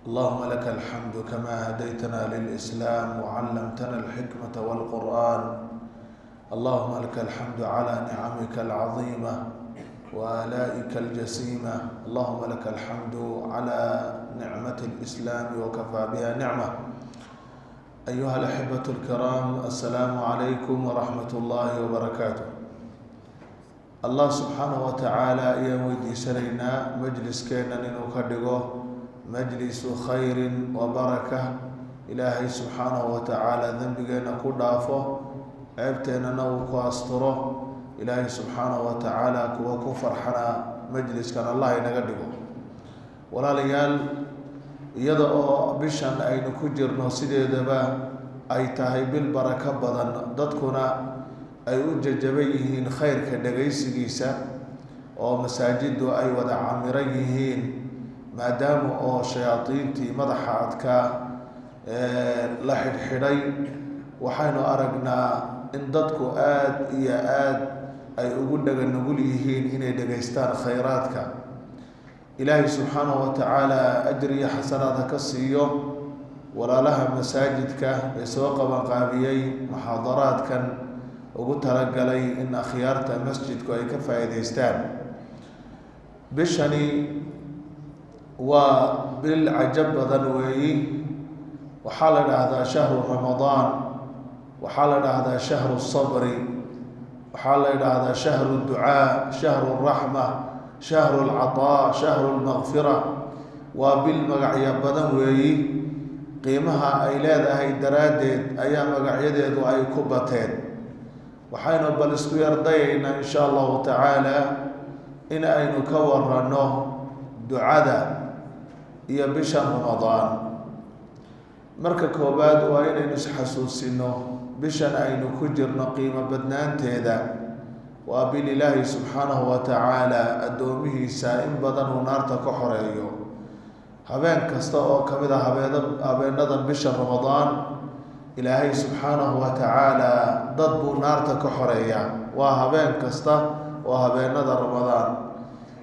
اللهم لك الحمد كما هديتنا للإسلام وعلمتنا الحكمة والقرآن. اللهم لك الحمد على نعمك العظيمة وآلائك الجسيمة. اللهم لك الحمد على نعمة الإسلام وكفى بها نعمة. أيها الأحبة الكرام، السلام عليكم ورحمة الله وبركاته. Allah subxaanahu wa tacaala ayaan weydiisanaynaa majliskeennan inuu ka dhigo majlisu khayrin wa baraka. Ilaahay subxaanahu wa tacaala dembigeenna ku dhaafo, ceebteennana uu ku asturo. Ilaahay subxaanahu wa tacaala kuwa ku farxana majliskan Allah inaga dhigo. Walaalayaal, iyada oo bishan aynu ku jirno sideedaba ay tahay bil barako badan, dadkuna ay u jajaban yihiin khayrka dhagaysigiisa, oo masaajiddu ay wada camiran yihiin, maadaama oo shayaadiintii madaxa adkaa la xidhxidhay, waxaynu aragnaa in dadku aada iyo aada ay ugu dhaga nugul yihiin inay dhegaystaan khayraadka. Ilaahay subxaanahu wa tacaala ajri iyo xasanaad ha ka siiyo walaalaha masaajidka ee soo qabanqaabiyey muxaadaraadkan ugu talagalay in akhyaarta masjidku ay ka faa'iidaystaan. Bishani waa bil cajab badan weeyi. Waxaa la dhahdaa shahru Ramadaan, waxaa la dhahdaa shahru sabri, waxaa la idhaahdaa shahru ducaa, shahru raxma, shahru lcataa, shahru lmakfira. Waa bil magacyo badan weeyi. Qiimaha ay leedahay daraaddeed ayaa magacyadeedu ay ku bateen. Waxaynu bal isku yardayaynaa, insha Allahu tacaala, in aynu ka waranno ducada iyo bisha Ramadaan. Marka koowaad, waa inaynu isxasuusino bishan aynu ku jirno qiimo badnaanteeda. Waa bil Ilaahay subxaanahu wa tacaala addoomihiisa in badan uu naarta ka xoreeyo. Habeen kasta oo kamid a habeeda habeenadan bisha Ramadaan, Ilaahay subxaanahu wa tacaala dad buu naarta ka xoreeyaa. Waa habeen kasta oo habeenada Ramadaan.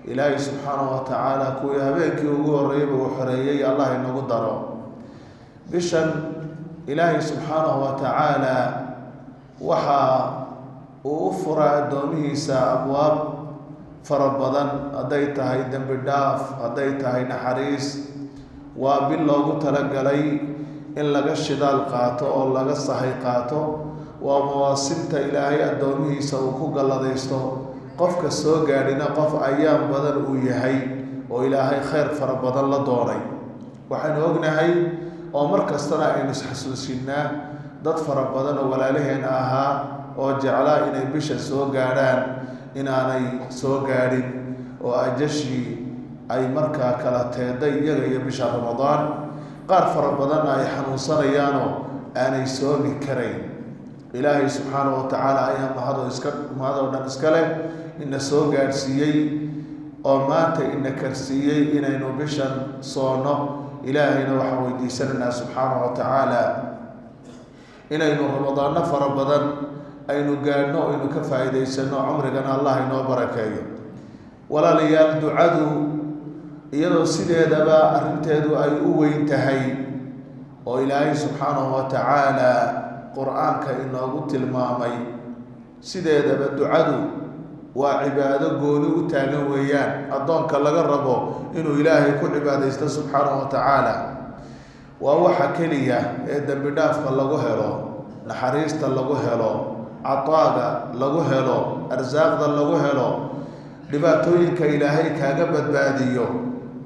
Ilaahay subxaanahu wa tacaala kuwii habeenkii ugu horreeyeyba uu xoreeyey, Allah inagu daro. Bishan Ilaahay subxaanahu wa tacaala waxa uu u furaa addoomihiisa abwaab fara badan, hadday tahay dembi dhaaf, hadday tahay naxariis. Waa bil loogu talagalay in laga shidaal qaato oo laga sahay qaato. Waa mawaasimta Ilaahay addoomihiisa uu ku galladaysto, qofka soo gaadhina qof ayaan badan uu yahay oo Ilaahay khayr fara badan la doonay. Waxaynu ognahay oo mar kastana aynu isxasuusinaa dad fara badan oo walaalaheena ahaa oo jeclaa inay bisha soo gaadhaan inaanay soo gaadhin, oo ajashii ay markaa kala teeday iyaga iyo bisha Ramadaan. Qaar fara badanna ay xanuunsanayaanoo aanay soomi karayn. Ilaahay subxaanahu wa tacaala ayaa mahadoo iska mahadoo dhan iska leh, ina soo gaadhsiiyey oo maanta ina karsiiyey inaynu bishan soonno. Ilaahayna waxaan weydiisanaynaa subxaanahu wa tacaala inaynu Ramadaano fara badan aynu gaadhno, aynu ka faa'iidaysano, cumrigana Allah inoo barakeeyo. Walaalayaal, ducadu iyadoo sideedaba arrinteedu ay u weyn tahay oo Ilaahay subxaanahu wa tacaala Qur-aanka inoogu tilmaamay, sideedaba ducadu waa cibaado gooni u taagan weeyaan, addoonka laga rabo inuu Ilaahay ku cibaadaysto subxaanahu wa tacaala. Waa waxa keliya ee dembi dhaafka lagu helo, naxariista lagu helo, cataaga lagu helo, arsaaqda lagu helo, dhibaatooyinka Ilaahay kaaga badbaadiyo.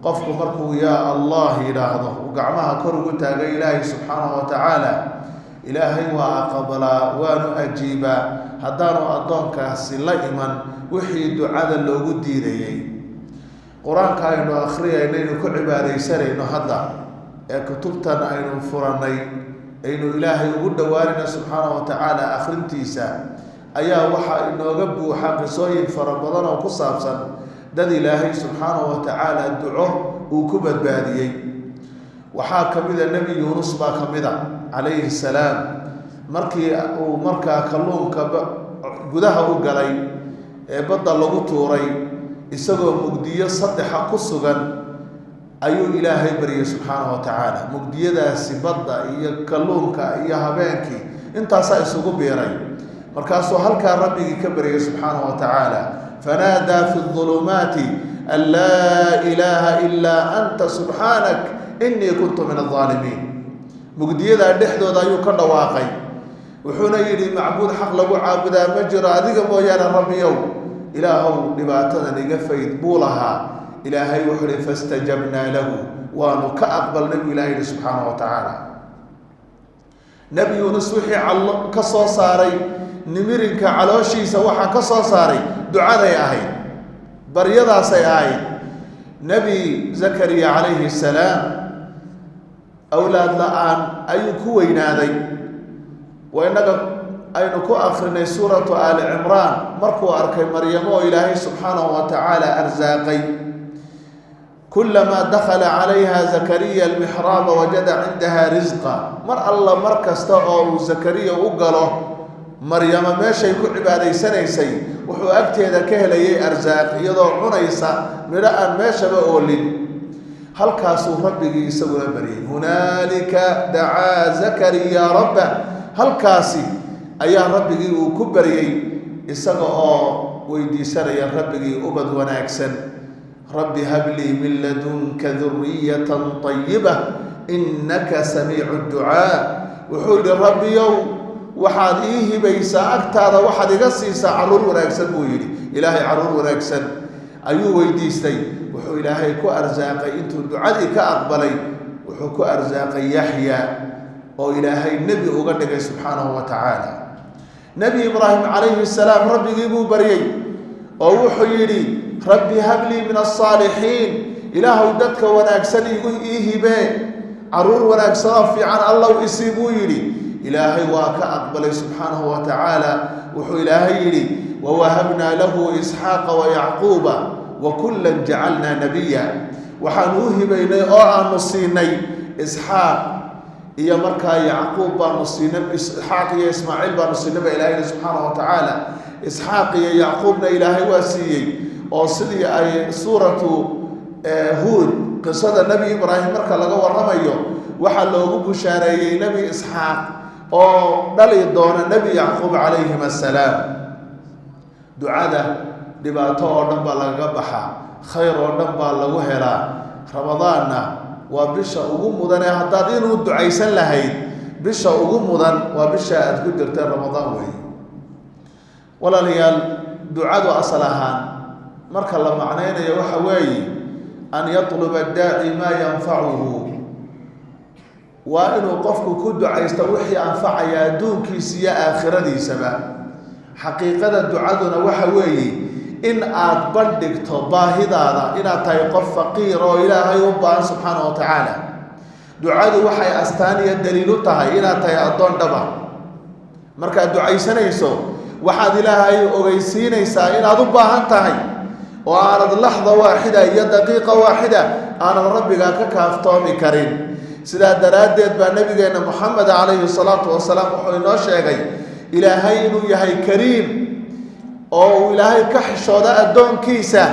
Qofku markuu "yaa Allah" yidhaahdo, uu gacmaha kor ugu taagay Ilaahay subxaanahu wa tacaala, Ilaahay waa aqbalaa, waanu ajiibaa, haddaanu addoonkaasi la iman wixii ducada loogu diidayey. Qur-aanka aynu akhriyayno, aynu ku cibaadaysanayno hadda, ee kutubtan aynu furanay, aynu Ilaahay ugu dhowaanayno subxaanahu wa tacaala akhrintiisa, ayaa waxaa inooga buuxa qisooyin fara badan oo ku saabsan dad Ilaahay subxaanahu wa tacaala duco uu ku badbaadiyey. Waxaa ka mid a Nebi Yuunus baa ka mid a, calayhi salaam. Markii uu markaa kalluunka gudaha u galay ee badda lagu tuuray, isagoo mugdiyo saddexa ku sugan. Ayuu Ilaahay baryay subxaanahu wa tacaala. Mugdiyadaasi badda iyo kalluunka iyo habeenkii intaasaa isugu biiray. Markaasuu halkaa Rabbigii ka baryay subxaanahu wa tacaala. Fanaadaa fi ظulumaati an laa ilaaha ilaa anta subxaanak inii kuntu min alظaalimiin. Mugdiyadaa dhexdooda ayuu ka dhawaaqay, wuxuuna yidhi: "Macbuud xaq lagu caabudaa ma jiro adiga mooyaane, Rabbiyow, Ilaahow, dhibaatadan iga fayd," buu lahaa. Ilaahay wuxuu ihi: "Fastajabnaa lahu," waanu ka aqbalnay buu Ilahay yihi subxaanahu wa tacaala. Nebi Yuunus wixii ka soo saaray nimirinka calooshiisa, waxaa ka soo saaray ducaday ahayd, baryadaasay ahayd. Nebi Zakariya calayhi salaam awlaad la-aan ayuu ku weynaaday. Waa innaga aynu ku akrinay Suuratu Aali Cimraan, markuu arkay Maryamo oo Ilaahay subxaanahu wa tacaala arsaaqay. Kulamaa dakhala calayha Zakariya almixraaba wajada cindaha risqa. Mar alla mar kasta oo uu Zakariya u galo Maryamo meeshay ku cibaadaysanaysay, wuxuu agteeda ka helayay arsaaq, iyadoo cunaysa midho aan meeshaba oolin. Halkaasuu Rabbigii isaguna baryay. Hunaalika dacaa Zakariya rabbah. Halkaasi ayaa Rabbigii uu ku baryey, isaga oo weydiisanaya Rabbigii ubad wanaagsan. "Rabbi hablii min ladunka duriyatan طayiba inaka samiicu ducaa." Wuxuu yidhi: "Rabbiyow, waxaad ii hibaysaa agtaada, waxaad iga siisaa carruur wanaagsan," buu yidhi. Ilaahay carruur wanaagsan ayuu weydiistay. Wuxuu Ilaahay ku arsaaqay, intuu ducadii ka aqbalay, wuxuu ku arsaaqay Yaxya, oo Ilaahay nebi uga dhigay subxaanahu wa tacaala. Nebi Ibraahim calayhi salaam Rabbigii buu baryey oo wuxuu yidhi: "Rabbi hablii min alsaalixiin." Ilaahow, dadka wanaagsan igu ii hibee, carruur wanaagsanoo fiican Allow isii, buu yidhi. Ilaahay waa ka aqbalay subxaanahu wa tacaala. Wuxuu Ilaahay yidhi: "Wawahabnaa lahu Isxaaqa wayacquuba wa kullan jacalnaa nabiya." Waxaanu u hibaynay oo aanu siinay Isxaaq iyo markaa Yacquub baanu siinay, Isxaaq iyo Ismaaciil baanu siinay baa Ilahay yihi subxaanahu wa tacaala. Isxaaq iyo Yacquubna Ilaahay waa siiyey, oo sidii ay Suuratu Huud qisada Nebi Ibraahim marka laga warramayo, waxaa loogu bushaareeyey Nebi Isxaaq oo dhali doona Nebi Yacquub calayhim assalaam. Ducada dhibaato oo dhan baa lagaga baxaa, khayr oo dhan baa lagu helaa. Ramadaanna waa bisha ugu mudan ee haddaad inuu ducaysan lahayd, bisha ugu mudan waa bisha aad ku jirteen, Ramadaan weeye. Walaalayaal, ducadu asal ahaan marka la macnaynayo waxa weeye an yatluba daaci maa yanfacuhu, waa inuu qofku ku ducaysto wixii anfacaya adduunkiisa iyo aakhiradiisaba. Xaqiiqada ducaduna waxa weeye in aad bandhigto baahidaada, inaad tahay qof faqiir oo Ilaahay u baahan subxaana wa tacaala. Ducadu waxay astaan iyo daliil u tahay inaad tahay addoon dhaba. Markaad ducaysanayso, waxaad Ilaahay ogeysiinaysaa inaad u baahan tahay oo aanad laxda waaxida iyo daqiiqa waaxida aanad Rabbigaa ka kaaftoomi karin. Sidaa daraaddeed baa Nabigeenna Moxamed calayhi salaatu wasalaam wuxuu inoo sheegay Ilaahay inuu yahay kariim, oo uu Ilaahay ka xishoodo addoonkiisa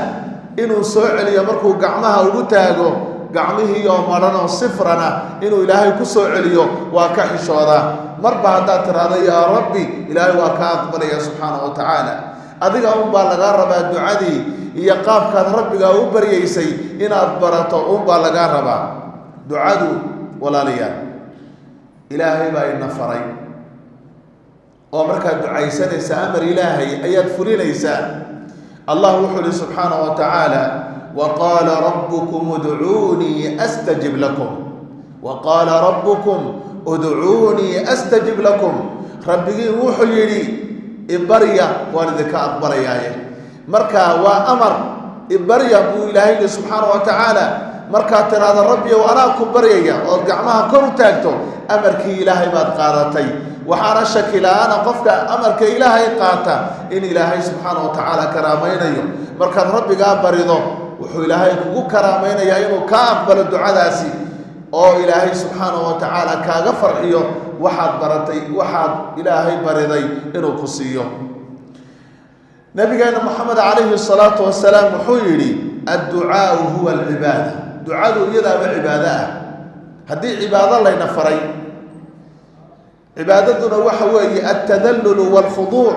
inuu soo celiyo markuu gacmaha ugu taago, gacmihii oo madhan oo sifrana inuu Ilaahay ku soo celiyo waa ka xishoodaa. Marba haddaad tiraahdo "Yaa Rabbi", Ilaahay waa ka aqbalaya subxaanahu wa tacaala. Adiga unbaa lagaa rabaa ducadii iyo qaabkaad Rabbigaa u baryaysay inaad barato unbaa lagaa rabaa. Ducadu, walaalayaal, Ilaahay baa ina faray, oo markaad ducaysanaysa amar Ilaahay ayaad fulinaysaa. Allah wuxuu ihi subxaanahu wa tacaala: "Waqaala rabbukum udcuunii astajib lakum, waqaala rabbukum udcuunii astajib lakum." Rabbigiin wuxuu yidhi: "Ibarya, waan idinka aqbalayaaye." Marka waa amar, "Ibarya" buu Ilaahay yihi subxaana wa tacaala. Markaad tiraahdo "Rabbiyow, anaa ku baryaya" ood gacmaha kor u taagto, amarkii Ilaahay baad qaadatay. Waxaana shaki la-aana qofka amarka Ilaahay qaata in Ilaahay subxaana wa tacaala karaamaynayo. Markaad Rabbigaa barido, wuxuu Ilaahay kugu karaamaynayaa inuu kaa aqbalo ducadaasi, oo Ilaahay subxaana wa tacaala kaaga farxiyo waxaad baratay, waxaad Ilaahay bariday inuu ku siiyo. Nabigeena Moxamed calayhi salaatu wasalaam wuxuu yidhi: "Adducaau huwa alcibaada." Ducadu iyadaaba cibaado ah. Haddii cibaado layna faray, cibaadaduna waxa weeye altadallulu waalkhuduuc,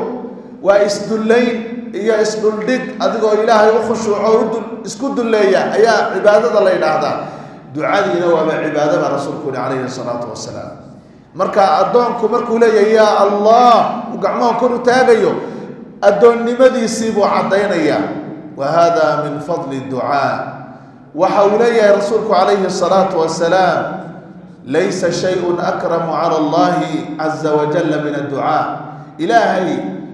waa isdullayn iyo isdhuldhig adigoo Ilaahay u khushuuco isku dulleeya ayaa cibaadada la yidhaahdaa. Ducadiina waaba cibaado baa rasuulku yihi calayhi salaatu wasalaam. Marka addoonku markuu leeyahay "Yaa Allah", uu gacmaha kor u taagayo, addoonnimadiisii buu caddaynayaa. Wa hada min fadli ducaa. Waxa uu leeyahay rasuulku calayhi asalaatu wasalaam: "Laysa shayun akramu cala Allahi caza wajalla min adducaa." Ilaahay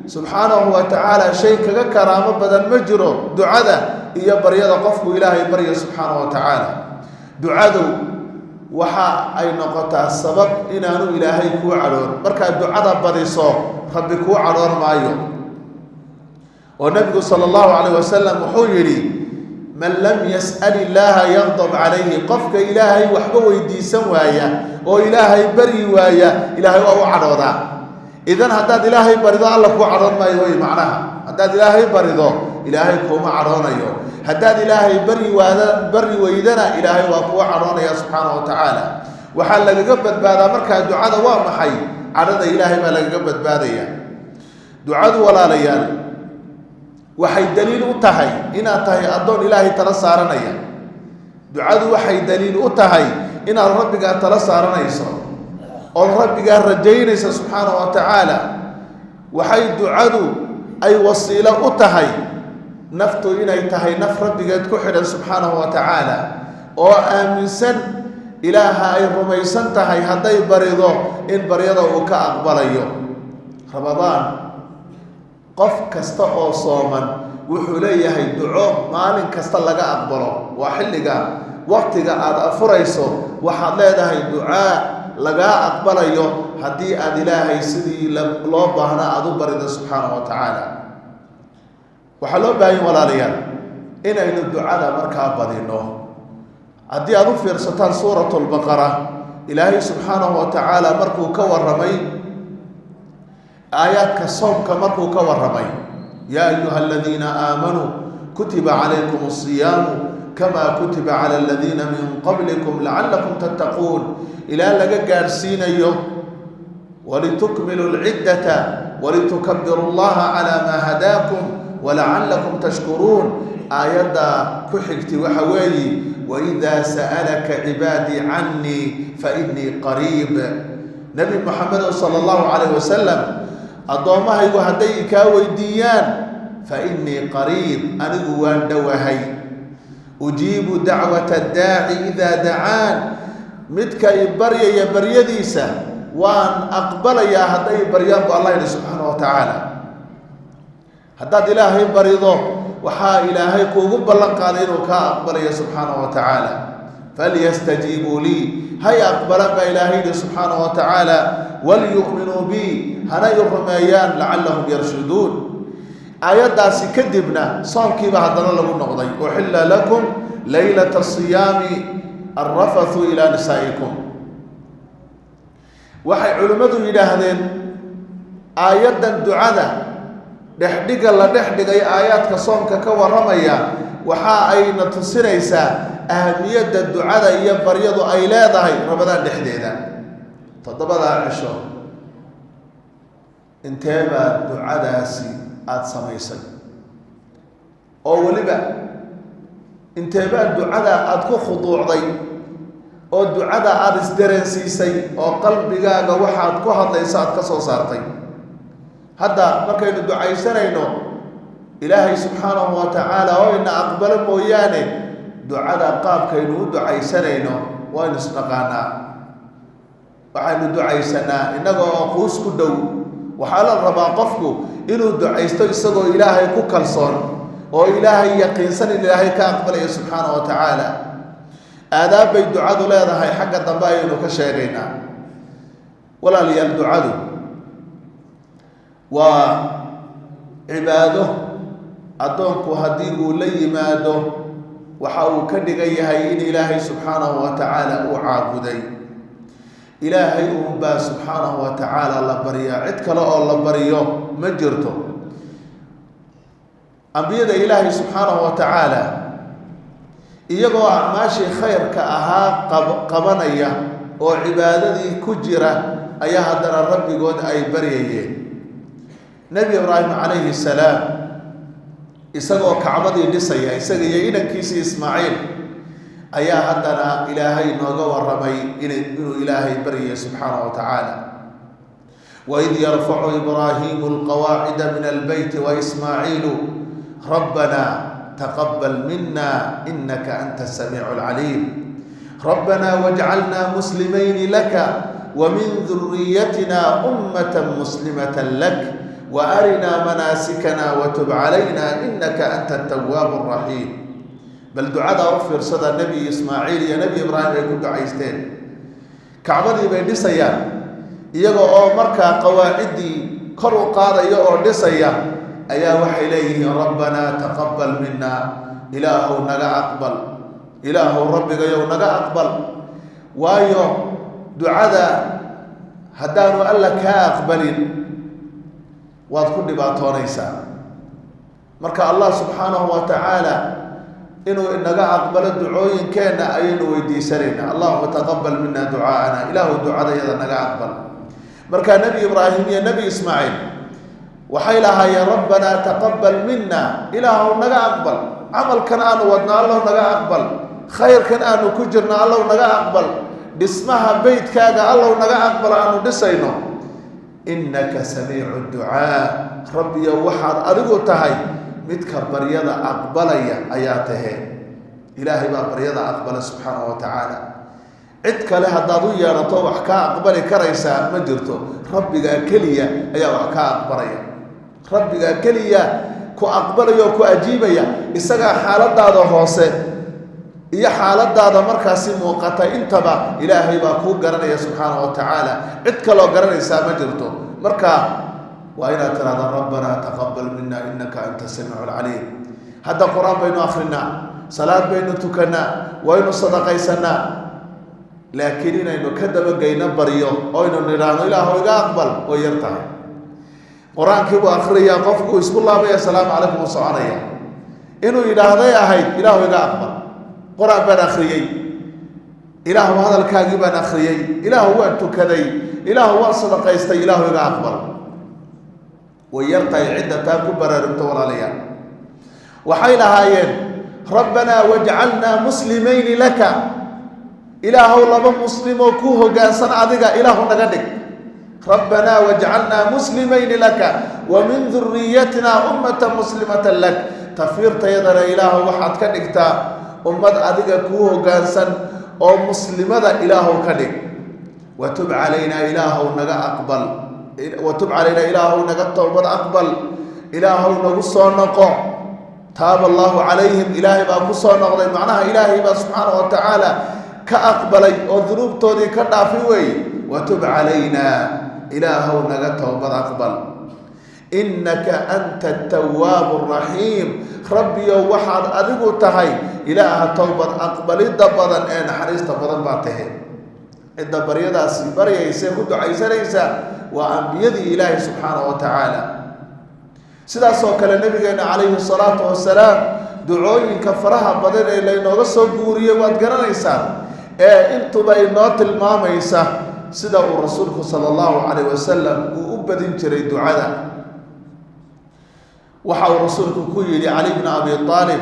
subxaanahu wa tacaala shay kaga karaamo badan ma jiro ducada iyo baryada qofku Ilaahay barya subxaanahu wa tacaala. Ducadu waxa ay noqotaa sabab inaanu Ilaahay kuu cadhoon. Markaad ducada badiso, Rabbi kuu cadhoon maayo. Oo nabigu sala Allahu calayh wasalam wuxuu yidhi: "Man lam yas'al illaaha yaqdab calayhi." Qofka Ilaahay waxba weydiisan waaya oo Ilaahay baryi waaya, Ilaahay waa u cadhoodaa. Idan haddaad Ilaahay barido, Alla kuu cadhoon maayo wey macnaha. Haddaad Ilaahay barido, Ilaahay kuuma cadhoonayo. Haddaad Ilaahay baryi waada, bari weydana, Ilaahay waa kuu cadhoonaya subxaana wa tacaala. Waxaa lagaga badbaadaa markaa ducada waa maxay? Cadhada Ilaahay baa lagaga badbaadaya. Ducadu, walaalayaal, waxay daliil u tahay inaad tahay addoon Ilaahay tala saaranaya. Ducadu waxay daliil u tahay inaad Rabbigaa tala saaranayso ood Rabbigaa rajaynaysa subxaana wa tacaala. Waxay ducadu ay wasiilo u tahay naftu inay tahay naf Rabbigeed ku xidhan subxaanahu wa tacaala, oo aaminsan Ilaaha ay rumaysan tahay hadday barido in baryada uu ka aqbalayo. Ramadaan qof kasta oo sooman wuxuu leeyahay duco maalin kasta laga aqbalo. Waa xilliga waqtiga aada afurayso, waxaad leedahay ducaa lagaa aqbalayo haddii aada Ilaahay sidii loo baahnaa aada u barido subxaanahu wa tacaala. Waxaa loo baahanya, walaalayaal, inaynu ducada markaa badino. Haddii aada u fiirsataan suuratu Lbaqara, Ilaahay subxaanahu wa tacaala markuu ka warramay aayaadka soomka, markuu ka warramay "Yaa ayuha aladiina aamanuu kutiba calaykum asiyaamu kama kutiba cala aladiina min qablikum lacalakum tattaquun", ilaa laga gaadhsiinayo "Walitukmilu lciddata walitukabiru Allaha calaa maa hadaakum walacalakum tashkuruun", aayadda ku xigtay waxa weeyi: "Waidaa sa'alaka cibaadii cannii fainii qariib." Nebi Moxamedo sala Allahu calayh wasalam, addoommahaygu hadday kaa weydiiyaan, fa innii qariib, anigu waan dhowahay. "Ujiibu dacwata addaaci idaa dacaan", midka i baryaya baryadiisa waan aqbalayaa hadday baryaan, bu Allah yidhi subxaana wa tacaala. Haddaad Ilaahay barido, waxaa Ilaahay kuugu ballan qaaday inuu kaa aqbalayo subxaana wa tacaala. "Falyastajiibuu lii", hay aqbalan baa Ilaahay yidhi subxaana wa tacaala, "walyu'minuu bii", hana i rumeeyaan, "lacallahum yarshuduun". Aayaddaasi kadibna soomkiiba haddana lagu noqday: "Uxilla lakum laylata asiyaami alrafathu ilaa nisaa'ikum". Waxay culimmadu yidhaahdeen, aayaddan ducada dhexdhiga la dhex dhigay aayaadka soomka ka warramaya waxa ayna tusinaysaa ahamiyadda ducada iyo baryadu ay leedahay Ramadaan dhexdeeda. 7-daa cisho intee baa ducadaasi aada samaysay? Oo weliba inteebaa ducada aada ku khuduucday oo ducada aada isdareensiisay oo qalbigaaga waxaad ku hadlayso aada ka soo saartay? Hadda markaynu ducaysanayno, Ilaahay subxaanahu wa tacaala oo ina aqbalo mooyaane, ducada qaabkaynu u ducaysanayno waynu isnaqaanaa. Waxaynu ducaysanaa innaga oo quus ku dhow. Waxaa la rabaa qofku inuu ducaysto isagoo Ilaahay ku kalsoon oo Ilaahay yaqiinsan in Ilaahay ka aqbalaya subxaana wa tacaala. Aadaab bay ducadu leedahay, xagga dambe ayaynu ka sheegaynaa. Walaalayaal, ducadu waa cibaado. Addoonku haddii uu la yimaado, waxa uu ka dhigan yahay in Ilaahay subxaanahu wa tacaala uu caabuday. Ilaahay uunbaa subxaanahu wa tacaala la baryaa, cid kale oo la baryo ma jirto. Ambiyada Ilaahay subxaanahu wa tacaala Iyagoo acmaashii khayrka ahaa qabanaya oo cibaadadii ku jira ayaa haddana rabbigood ay baryayeen. Nebi Ibraahim calayhi salaam isagoo kacbadii dhisaya, isaga iyo inankiisii Ismaaciil, ayaa haddana Ilaahay nooga warramay inuu Ilaahay baryayay subxaanahu wa tacaala. وإذ يرفع إبراهيم القواعد من البيت وإسماعيل ربنا تقبل منا إنك أنت السميع العليم ربنا واجعلنا مسلمين لك ومن ذريتنا أمة مسلمة لك وأرنا مناسكنا وتب علينا إنك أنت التواب الرحيم. Bal ducada u fiirsada Nebi Ismaaciil iyo Nebi Ibraahim ay ku ducaysteen. Kacbadii bay dhisayaan, iyaga oo markaa qawaaciddii kor u qaadaya oo dhisaya ayaa waxay leeyihiin: ربنا تقبل منا, Ilaahow naga aqbal, Ilaahow Rabbigayow naga aqbal. Waayo, ducada haddaanu Alla kaa aqbalin waad ku dhibaatoonaysaa. Marka Allah subxaanahu wa tacaala inuu inaga aqbalo ducooyinkeenna ayaynu weydiisanaynaa. اللهم تقبل منا دعاءنا, Ilaahu ducadayada naga aqbal. Marka Nebi Ibraahim iyo Nebi Ismaaciil waxay lahaayeen: ربنا تقبل منا, Ilaahow naga aqbal camalkan aanu wadna, Allow naga aqbal khayrkan aanu ku jirno, Allow naga aqbal dhismaha beytkaaga, Allow naga aqbal aanu dhisayno. إنك سميع الدعاء, Rabbiyo waxaad adigu tahay midka baryada aqbalaya ayaa tahee. Ilaahay baa baryada aqbala subxaanahu wa tacaala. Cid kale haddaad u yeedhato wax kaa aqbali karaysaa ma jirto. Rabbigaa keliya ayaa wax kaa aqbalaya, Rabbigaa keliya ku aqbalaya oo ku ajiibaya. Isagaa xaaladaada hoose iyo xaaladaada markaasi muuqata intaba Ilaahay baa kuu garanaya subxaanahu wa tacaala. Cid kaloo garanaysaa ma jirto. Marka waa inaad tirahda: ربنا تقبل منا إنك أنت السميع العليم. Hadda Qur-aan baynu akrinaa, salaad baynu tukanaa, waynu sadaqaysanaa, laakiin inaynu ka dabageyno baryo oo aynu nidhaahno "Ilaahu iga aqbal" way yar tahay. Qur-aankii buu akhriyaa qofku, isku laabaya, "Asalaamu calaykum," u soconaya. Inuu yidhaahday ahayd: "Ilaahu iga aqbal, Qur-aan baan akhriyey, Ilaahu hadalkaagii baan akhriyey, Ilaahu waan tukaday, Ilaahu waan sadaqaystay, Ilaahu iga aqbal." Way yar tahay cidda taa ku baraarugto. Walaalayaal, waxay lahaayeen: ربنا واجعلنا مسلمين لك, Ilaahow laba muslimoo ku hoggaansan adiga Ilaahu naga dhig. ربنا واجعلنا مسلمين لك ومن ذريتنا أمة مسلمة لك, tafiirtayadana Ilaahow waxaad ka dhigtaa ummad adiga kuu hoggaansan oo muslimada Ilaahow ka dhig. وتب علينا, Ilaahow naga aqbal. وتب علينا, Ilaahow naga towbad aqbal, Ilaahow nagu soo noqo. تاب الله عليهم, Ilaahay baa ku soo noqday, macnaha Ilaahay baa subxaana wa tacaala ka aqbalay oo dunuubtoodii ka dhaafi weeye. وتب علينا, Ilaahow naga towbad aqbal, إنك أنت التواب الرحيم, Rabbiyow waxaad adigu tahay Ilaaha towbad aqbalidda badan ee naxariista badan baa tahe. Cidda baryadaasi baryaysa, ku ducaysanaysa, waa ambiyadii Ilaahay subxaana wa tacaala. Sidaasoo kale nabigeena calayhi salaatu wasalaam ducooyinka faraha badan ee laynooga soo guuriyey waad garanaysaa, ee intuba inoo tilmaamaysa sida uu rasuulku sala allahu calayh wasalam uu u badin jiray ducada. Waxa uu rasuulku ku yidhi Cali bna Abi Aalib: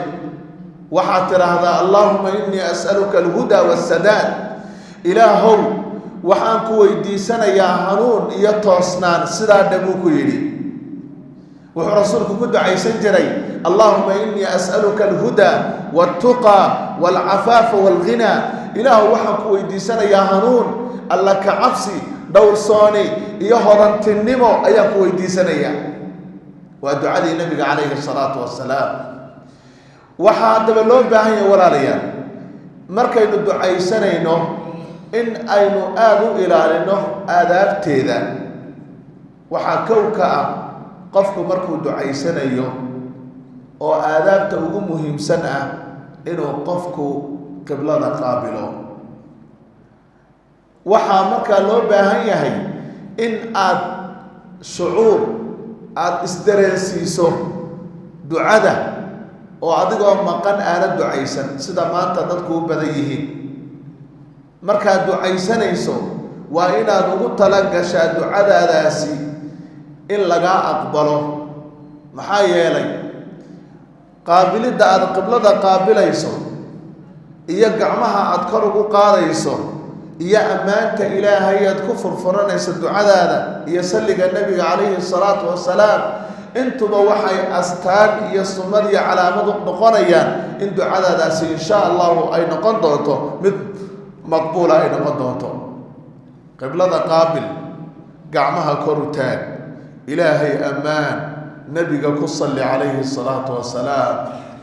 "Waxaad tidhaahdaa: اللهم إني أسألك الهدى والسداد, Ilaahow waxaan ku weydiisanayaa hanuun iyo toosnaan." Sidaa dhabuu ku yidhi. Wuxuu rasuulku ku ducaysan jiray: اللهم إني أسألك الهدى والتقى والعفاف والغنى, Ilaahow waxaan ku weydiisanayaa hanuun, Alla ka cabsi, dhowrsooni iyo hodantinimo ayaan ku weydiisanayaa. Waa ducadii nabiga calayhi salaatu wasalaam. Waxaa haddaba loo baahan yahay, walaalayaal, markaynu ducaysanayno in aynu aada u ilaalino aadaabteeda. Waxaa kow ka ah qofku markuu ducaysanayo oo aadaabta ugu muhiimsan ah inuu qofku qiblada qaabilo. Waxaa markaa loo baahan yahay in aad shucuur aada isdareensiiso ducada. Oo adigoo maqan aana ducaysan, sida maanta dadku u badan yihiin. Markaad ducaysanayso, waa inaad ugu talagashaa ducadaadaasi in lagaa aqbalo. Maxaa yeelay, qaabilidda aada qiblada qaabilayso iyo gacmaha aada kor ugu qaadayso iyo ammaanta Ilaahay aad ku furfuranayso ducadaada iyo salliga Nebiga calayhi salaatu wasalaam, intuba waxay astaan iyo sumad iyo calaamad u noqonayaan in ducadaadaasi, insha Allahu, ay noqon doonto mid maqbuula ay noqon doonto. Qiblada qaabil, gacmaha kor u taag, Ilaahay ammaan, Nebiga ku salli calayhi salaatu wasalaam.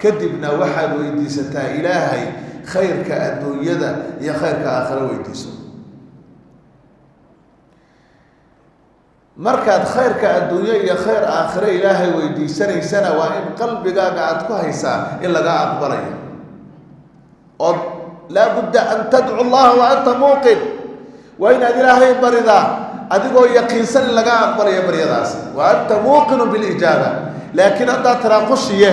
Kadibna waxaad weydiisataa Ilaahay khayrka adduunyada iyo khayrka aakhiro weydiiso. Markaad khayrka adduunyo iyo khayr aakhiro Ilaahay weydiisanaysana, waa in qalbigaaga aada ku haysaa in lagaa aqbalayo, oo laa budda an tadcu Allaha wa anta muuqin. Waa inaad Ilaahay baridaa adigoo yaqiinsan in lagaa aqbalayo baryadaas, wa anta muuqinu bilijaaba. Laakiin haddaad tiraa qushiye,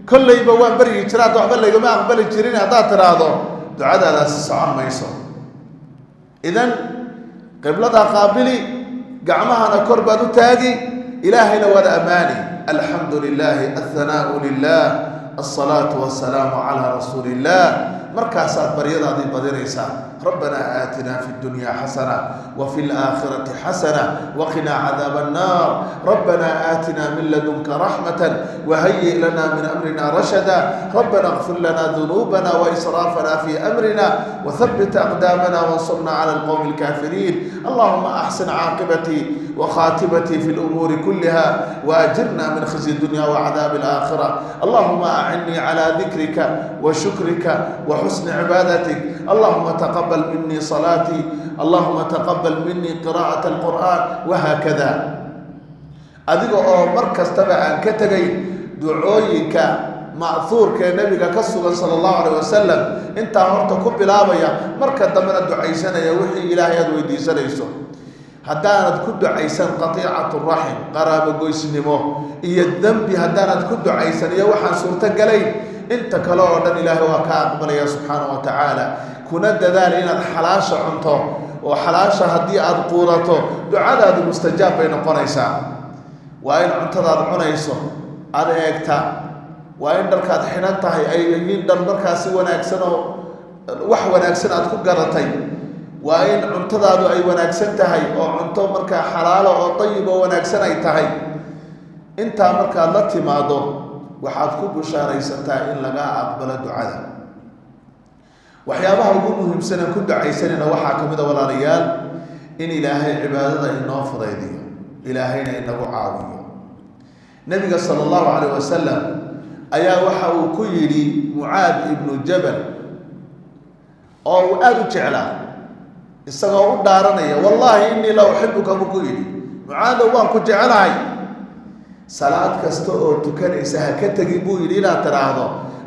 kollayba waan baryi jira, hadda waxba laygama aqbali jirin, haddaad tiraahdo, ducadaadaasi socon mayso. Idan qibladaa qaabili, gacmahana kor baad u taagi, Ilaahayna waad ammaani: alxamdu lilahi, althanaau lilah, alsalaatu wasalaamu calaa rasuuli illah. Markaasaad baryadaadii badinaysaa: rabbanaa aatinaa fi dunya xasana wa fi laakhirati xasana waqinaa cadaaba annaar, rabbanaa aatinaa min ladunka raxmata wahayi lana min amrina rashada, rabbana اغfir lana dunuubana waisraafana fi amrina wathabbit aqdaamana wansurna cala alqowmi alkaafiriin, allahuma axsin caaqibatii وخاتمتي في الأمور كلها وأجرنا من خزي الدنيا وعذاب الآخرة، اللهم أعني على ذكرك وشكرك وحسن عبادتك، اللهم تقبل مني صلاتي، اللهم تقبل مني قراءة القرآن، وهكذا. Adiga oo mar kastaba aan ka tegayn ducooyinka ma'huurka ee Nabiga ka sugan sala Allahu alayh wasalam, intaa horta ku bilaabaya, marka dambena ducaysanaya wixii Ilaahay aada weydiisanayso. Haddaanad ku ducaysan qatiicatu raxim, qaraabogoysnimo iyo dembi, haddaanad ku ducaysan iyo waxaan suurto galayn, inta kale oo dhan Ilaahay waa ka aqbalaya subxaana wa tacaala. Kuna dadaal inaad xalaasha cunto, oo xalaasha haddii aada quudato, ducadaadu mustajaab bay noqonaysaa. Waa in cuntadaad cunayso aada eegta, waa in dharkaad xidhan tahay ay yihiin dhar markaasi wanaagsan oo wax wanaagsan aad ku garatay, waa in cuntadaadu ay wanaagsan tahay oo cunto markaa xalaalo oo dayib oo wanaagsan ay tahay. Intaa markaad la timaado, waxaad ku bushaaraysataa in lagaa aqbalo ducada. Waxyaabaha ugu muhiimsan aan ku ducaysanayna waxaa ka mid a, walaalayaal, in Ilaahay cibaadada inoo fudaydiyo, Ilaahayna inagu caawiyo. Nebiga sala Allahu calayh wasalam ayaa waxa uu ku yidhi Mucaad ibnu Jabal, oo uu aada u jeclaa, isagoo u dhaaranaya, "Wallaahi innii la uxibuka," buu ku yidhi, "Mucaadow, waan ku jecelahay. Salaad kasta oo tukanaysa ha ka tegin," buu yidhi, "inaad tidhaahdo: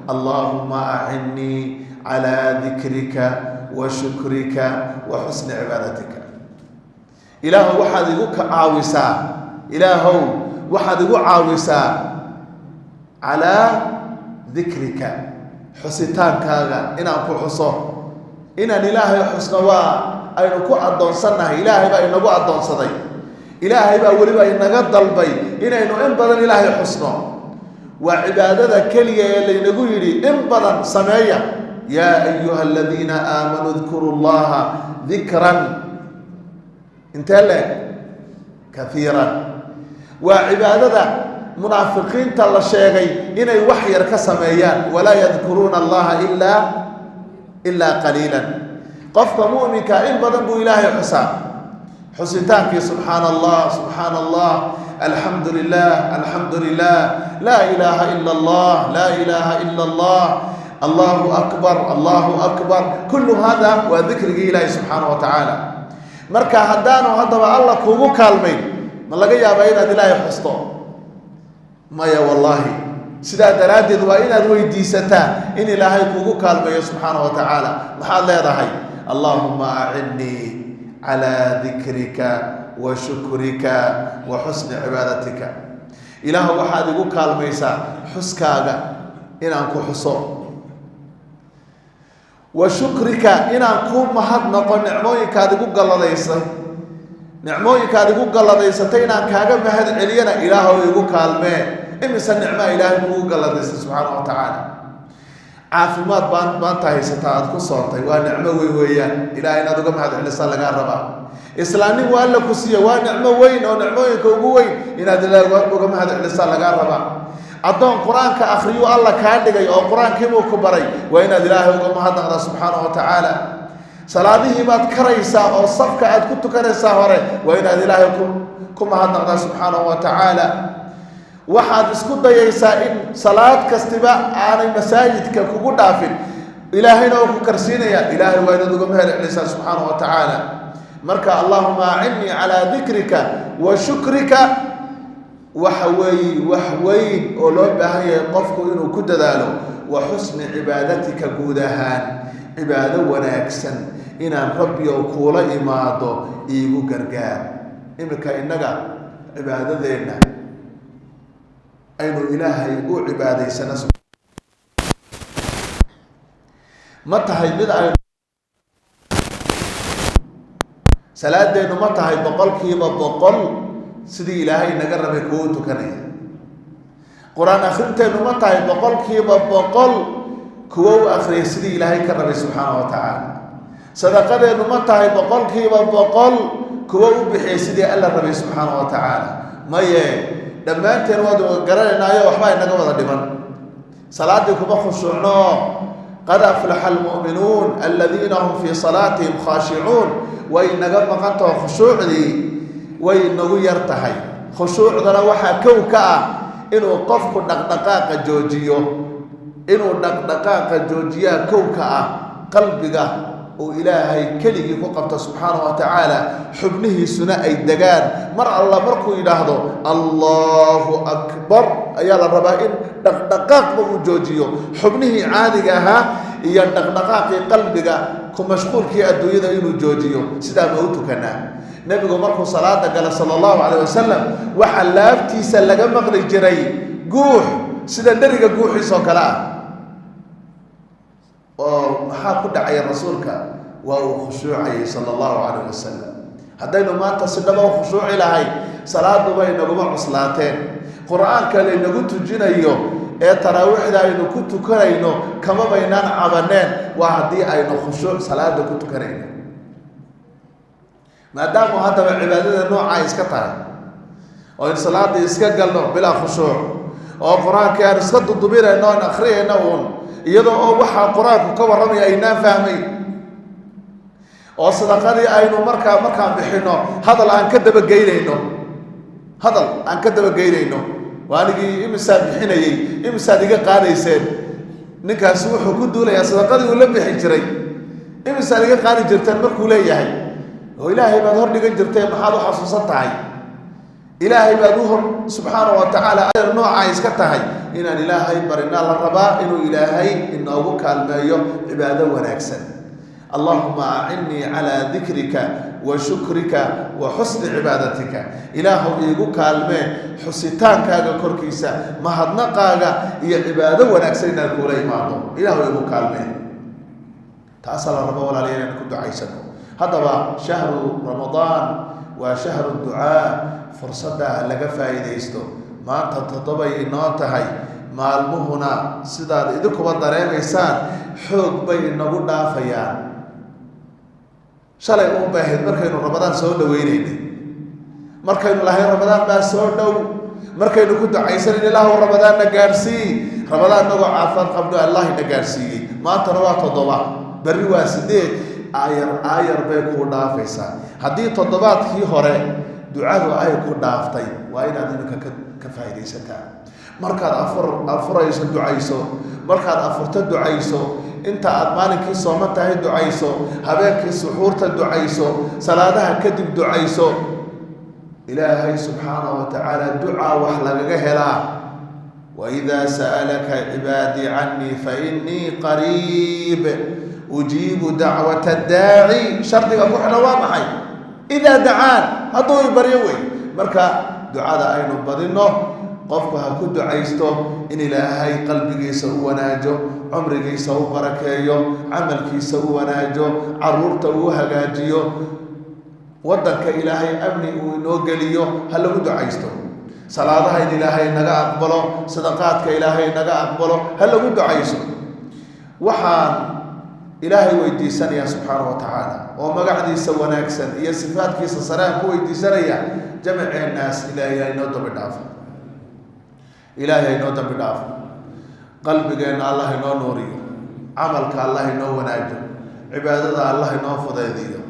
Allaahuma acinnii calaa dikrika wa shukrika wa xusni cibaadatika. Ilaahow, waxaad igu caawisaa, Ilaahow, waxaad igu caawisaa calaa dikrika, xusitaankaaga inaan ku xuso." Inaan Ilaahay xusno waa aynu ku addoonsannahay. Ilaahay baa inagu addoonsaday, Ilaahay baa weliba inaga dalbay inaynu in badan Ilaahay xusno. Waa cibaadada keliya ee laynagu yidhi in badan sameeya: yaa ayuha aladiina aamanuu dkuruu Llaha dikran, intee leeg, kaiiran. Waa cibaadada munaafiqiinta la sheegay inay wax yar ka sameeyaan: walaa yadkuruuna Allaha ilaa qaliilan. Qofka mu'minka in badan buu Ilaahay xusaa. Xusitaankii subxaana Allah, subxaana Allah, alxamdu lilah, alxamdu lilah, laa ilaaha ila Allah, laa ilaaha ila Allah, Allahu akbar, Allahu akbar, kullu hada waa dikrigii Ilaahi subxaana wa tacaala. Marka haddaanu haddaba Alla kuugu kaalmayn, ma laga yaabaa inaad Ilaahay xusto? Maya, wallaahi. Sidaa daraaddeed waa inaad weydiisataa in Ilaahay kuugu kaalmeeyo subxaana wa tacaala. Maxaad leedahay? Allaahuma acinnii calaa dikrika wa shukrika wa xusni cibaadatika. Ilaahu, waxaad igu kaalmaysaa xuskaaga. Inaan ku xuso, wa shukrika, inaan ku mahadnaqo nicmooyinkaad igu galladaysay, nicmooyinkaad igu galladaysatay inaan kaaga mahad celiyana Ilaahow igu kaalmee. Imise nicmaa Ilaahay kugu galladaysay subxaana wa tacaala? Caafimaad baan maanta haysataa aada ku soontay, waa nicmo weyn weeyaan. Ilahay inaad uga mahad celisaa lagaa rabaa. Islaamnimo waa Alla ku siiya, waa nicmo weyn oo nicmooyinka ugu weyn, inaad Ilaahay uga mahad celisaa lagaa rabaa. Addoon Qur-aanka akhriyuu Alla kaa dhigay oo Qur-aankiibuu ku baray, waa inaad Ilaahay uga mahadnaqdaa subxaana wa tacaala. Salaadihii baad karaysaa oo safka aad ku tukanaysaa hore, waa inaad Ilaahay ku mahadnaqdaa subxaanahu wa tacaala. Waxaad isku dayaysaa in salaad kastiba aanay masaajidka kugu dhaafin, Ilaahayna oo ku karsiinaya, Ilaahay waa inaad uga mahad celisaa subxaana wa tacaala. Marka "Allahuma acinnii calaa dikrika wa shukrika" waxa weeye wax weyn oo loo baahan yahay qofku inuu ku dadaalo. Wa xusni cibaadatika, guud ahaan cibaado wanaagsan inaan Rabbiyow kuula imaado iigu gargaar. Iminka innaga cibaadadeenna aynu Ilaahay u cibaadaysana ma tahay mid aynu salaadeennu ma tahay 100% sidii Ilaahay naga rabay kuwa u tukanaya? Qur-aan akhrinteennu ma tahay 100% kuwo u akhriyay sidii Ilaahay ka rabay subxaana wa tacaala? Sadaqadeennu ma tahay 100% kuwo u bixiyay sidii Alla rabay subxaana wa tacaala? Maye, dhammaanteen waad garanaynaayo, waxba inaga wada dhiman. Salaaddii kuma khushuucno. "Qad aflaxa almu'minuun aladiina hum fii salaatihim khaashicuun" way naga maqan taho, khushuucdii way nagu yar tahay. Khushuucdana waxaa kow ka ah inuu qofku dhaqdhaqaaqa joojiyo, inuu dhaqdhaqaaqa joojiyaa kow ka ah, qalbiga uu Ilaahay keligii ku qabto subxaana wa tacaala, xubnihiisuna ay degaan. Mar alla markuu yidhaahdo "Allahu akbar" ayaa la rabaa in dhaqdhaqaaqba uu joojiyo, xubnihii caadiga ahaa iyo dhaqdhaqaaqii qalbiga ku mashquulkii adduunyada inuu joojiyo. Sidaa ma u tukanaa? Nebigu markuu salaada gala sala allahu calayh wasalam, waxaa laabtiisa laga maqli jiray guux sida dheriga guuxiisoo kale ah. Oo maxaa ku dhacaya rasuulka? Waa uu khushuucayay sala allahu calayh wasalam. Haddaynu maanta si dhaba u khushuuci lahayn, salaadubay naguma cuslaateen. Qur-aanka laynagu tujinayo ee taraawiixda aynu ku tukanayno kama baynaan cabaneen, waa haddii aynu khushuuc salaada ku tukanayno. Maadaamu haddaba cibaadada noocaa iska tahay oo in salaadii iska galno bilaa khushuuc, oo Qur-aankii aan iska dudubinayno, aan akhriyayno uun, iyadoo oo waxaa Qur-aanku ka warramaya aynaan fahmayn, oo sadaqadii aynu markaan bixinno hadal aan ka dabageynayno, hadal aan ka dabageynayno, waa anigii imisaad bixinayey, imisaad iga qaadayseen. Ninkaasi wuxuu ku duulayaa sadaqadii uu la bixi jiray. "Imisaad iga qaadi jirteen?" markuu leeyahay, oo Ilaahay baad hor dhigan jirteen, maxaad u xasuusan tahay? Ilaahay baad u hor subxaana wa tacaala. Noocaa iska tahay inaan Ilaahay barinaa la rabaa, inuu Ilaahay inoogu kaalmeeyo cibaado wanaagsan. "Allahuma acinnii calaa dikrika wa shukrika wa xusni cibaadatika." Ilaahow iigu kaalmee xusitaankaaga korkiisa, mahadnaqaaga iyo cibaado wanaagsan inaan kuula imaado. Ilaahow iigu kaalmee. Taasaa la rabo, walaalayaal, inaan ku ducaysano. Haddaba shahru Ramadaan waa shahru ducaa, fursadda laga faa'iidaysto. Maanta 7ay inoo tahay, maalmuhuna sidaad idinkuba dareemaysaan xoog bay inagu dhaafayaan. Shalay uun bay ahayd markaynu Ramadaan soo dhaweynaynay, markaynu lahayn Ramadaan baa soo dhow, markaynu ku ducaysanayn "Ilaahu Ramadaanna gaadhsii". Ramadaan nagoo caafimaad qabno Allahina gaadhsiiyey. Maantana waa 7, berri waa 8. Aayar aayar bay kuu dhaafaysaa. Haddii toddobaadkii hore ducadu ay ku dhaaftay, waa inaad iminka ka faa'iidaysataa. Markaad afurayso ducayso, markaad afurto ducayso, inta aad maalinkii sooman tahay ducayso, habeenkii suxuurta ducayso, salaadaha kadib ducayso. Ilaahay subxaanahu wa tacaala ducaa wax lagaga helaa. "Waidaa sa'alaka cibaadii cannii fainii qariib ujiibu dacwata daaci." Shardiga ku xidhan waa maxay? "Idaa dacaan", hadduu i baryo wey. Marka ducada aynu badino. Qofku ha ku ducaysto in Ilaahay qalbigiisa u wanaajo, cumrigiisa u barakeeyo, camalkiisa u wanaajo, caruurta uu hagaajiyo, waddanka Ilaahay amni uu inoo geliyo. Ha lagu ducaysto salaadaha in Ilaahay naga aqbalo, sadaqaadka Ilaahay naga aqbalo. Ha lagu ducayso. Waxaan Ilaahay weydiisanayaa subxaana wa tacaala, oo magacdiisa wanaagsan iyo sifaadkiisa sare aan ku weydiisanaya, jamaceennaas Ilaahay ha inoo dambi dhaafo, Ilaahay ha inoo dambi dhaafo. Qalbigeenna Allah inoo nuuriyo, camalka Allah inoo wanaajo, cibaadada Allah inoo fudeediyo,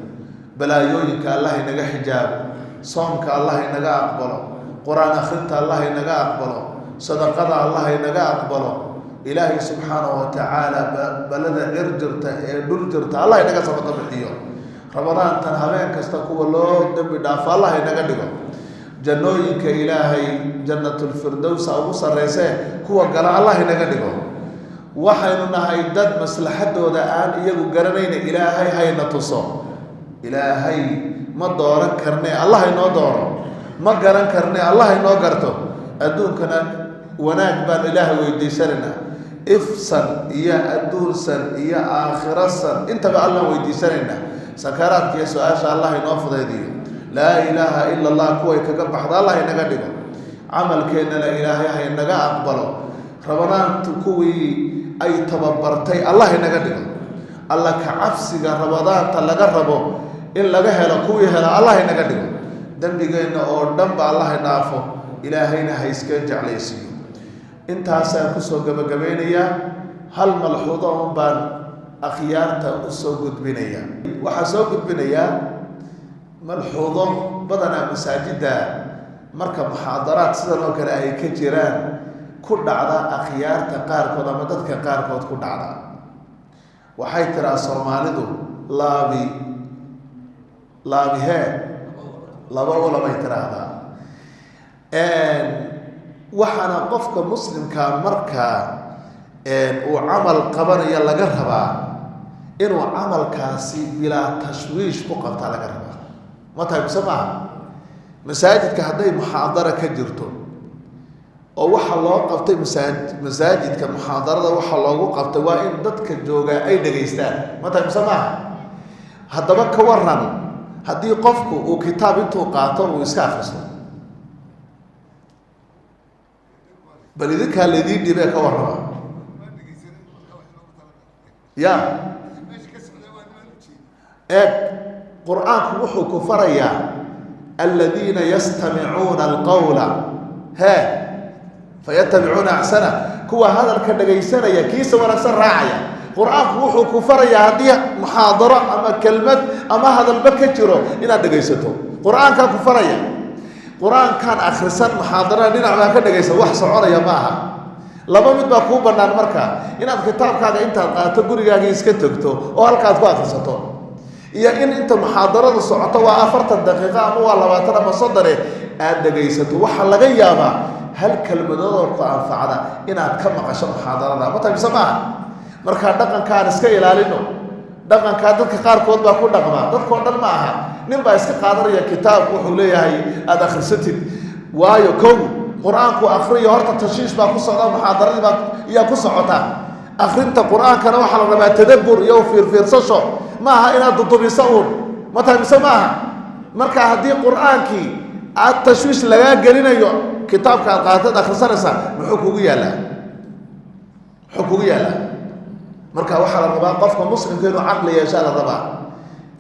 balaayooyinka Allah inaga xijaabo, soomka Allah inaga aqbalo, Qur-aan akhrinta Allah inaga aqbalo, sadaqada Allah inaga aqbalo. Ilaahay subxaanahu wa tacaala balada cir jirta ee dhul jirta Allah inaga sabado bixiyo. Ramadaantan habeen kasta kuwa loo dembi dhaafo Allah inaga dhigo. Jannooyinka Ilaahay, Jannatulfirdowsa ugu sarreysee, kuwa gala Allah inaga dhigo. Waxaynu nahay dad maslaxadooda aan iyagu garanayna. Ilaahay hayna tuso. Ilaahay ma dooran karne, Allah inoo dooro. Ma garan karne, Allah inoo garto. Adduunkana wanaag baan Ilaahay weydiisanaynaa, ifsan iyo adduunsan iyo aakhirasan intaba Allah weydiisanaynaa. Sakaraadka iyo su-aasha Allah inoo fudaydiyo. Laa ilaaha ila Allah kuway kaga baxda Allah inaga dhigo. Camalkeennana Ilaahay ha inaga aqbalo. Ramadaantu kuwii ay tababartay Allah inaga dhigo. Alla ka cabsiga Ramadaanta laga rabo in laga helo kuwii hela Allah inaga dhigo. Dembigeenna oo dhanba Allah dhaafo. Ilaahayna ha iska jeclaysiiyo. Intaasaan kusoo gabagabeynayaa. Hal malxuudo un baan akhyaarta usoo gudbinayaa. Waxaa soo gudbinayaa malxuudo badanaa masaajidda marka muxaadaraad sidan oo kale ay ka jiraan ku dhacda akhyaarta qaarkood ama dadka qaarkood ku dhacda. Waxay tiraa Soomaalidu, "Laabi laabihee laba ulabay tiraahdaa." Waxaana qofka muslimkaa markaa uu camal qabanayo laga rabaa inuu camalkaasi bilaa tashwiish ku qabtaa laga rabaa. Ma tahay mise maaha? Masaajidka hadday muxaadara ka jirto, oo waxa loo qabtay masaajidka muxaadarada waxa loogu qabtay waa in dadka joogaa ay dhegaystaan. Ma tahay mise maaha? Haddaba ka waran haddii qofku uu kitaab intuu qaato uu iska akristo? Bal idinkaa laydiin dhibee ka warrama. Ya eeg, Qur-aanku wuxuu ku farayaa aladiina yastamicuuna alqawla hee fayatabicuuna axsana, kuwa hadalka dhagaysanaya kiisa wanaagsan raacaya. Qur-aanku wuxuu ku farayaa haddii muxaadaro ama kelmad ama hadalba ka jiro inaad dhegaysato. Qur-aankaa ku faraya. Qur-aankaan akhrisan, muxaadarada dhinac baan ka dhegaysan, wax soconaya ma aha. Laba mid baa kuu bannaan marka: inaad kitaabkaaga intaad qaato gurigaagii iska tegto oo halkaad ku akhrisato, iyo in inta muxaadaradu socoto, waa 40 daqiiqo ama waa 20 ama 30, aad dhegaysato. Waxaa laga yaabaa hal kelmadoodoo ku anfacda inaad ka maqasho muxaadarada. Ma tahay mise maaha? Markaa dhaqankaan iska ilaalino. Dhaqankaa dadka qaarkood baa ku dhaqmaa, dadkao dhan ma aha. Nin baa iska qaadanaya kitaab, wuxuu leeyahay aada akhrisatid. Waayo, kow, Qur-aanku akriyo horta tashiish baa ku socda, muxaadaradii baa iyaa ku socota. Akrinta Qur-aankana waxaa la rabaa tadabbur iyo fiirfiirsasho, ma aha inaad dudubiso uun. Ma tahay mise ma aha? Marka haddii Qur-aankii aad tashwiish lagaa gelinayo, kitaabka aad qaatad akhrisanaysaa muxuu kugu yaallaa? Muxuu kugu yaallaa? Marka waxaa la rabaa qofka muslimka inuu caqli yeeshaa la rabaa.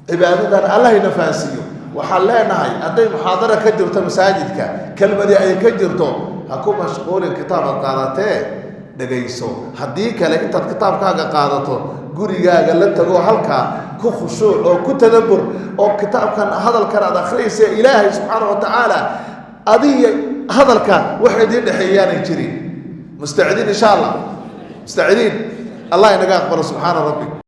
Cibaadadan Allah ina fahansiiyo. Waxaan leenahay, hadday muxaadara ka jirto masaajidka, kelmadii ay ka jirto, ha ku mashquulin kitaab aad qaadatee, dhegayso. Haddii kale intaad kitaabkaaga qaadato gurigaaga la tago, halkaa ku khushuuc oo ku tadabbur, oo kitaabkan hadalkan aad akhriyaysa Ilaahay subxaana wa tacaala adiga hadalka wax idiin dhexeeyaanay jirin. Mustacidiin, insha Allah, mustacidiin. Allah inaga aqbalo. Subxaana rabbik.